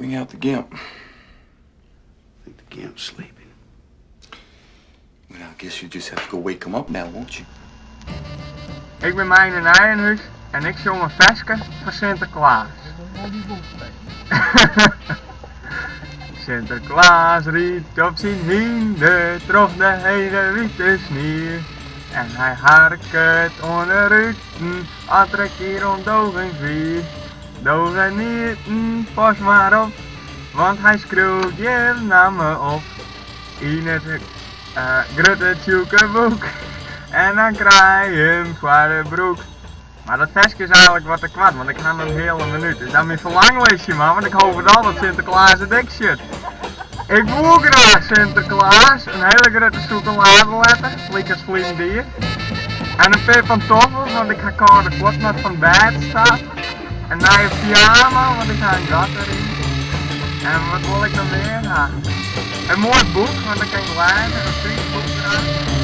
Bring out the gimp. I think the gimp's sleeping. Well, I guess you just have to go wake him up now, won't you? Ik bin Meine Nijenhuis en ik sjong in ferske foar Sinterklaas. Sinterklaas rydt op syn hynder troch de hege wite snie. En hy harket oan de ruten as der in kear ûndogens wie. Dogenieten, pas mar op, want hy skriuwt jim namme op yn it grutte tsjûke boek. En dan krije jim foar de broek. Mar dat ferske is eigenlik wat te koart, want ik ha noch in heale minút. Dus dan myn ferlanglistje mar, want ik hoopje al dat Sinterklaas it ek sjocht. Ik woe graach Sinterklaas, in hiele grutte sûkeladeletter, lykas ferline jier. En in pear pantoffels, want ik ha kâlde fuotten as fan bêd stapt. In nije pyjama, want ik ha in gat deryn. En wat wol ik noch mear ha? In moai boek, want dan kin ik lêze, in Frysk boek graach.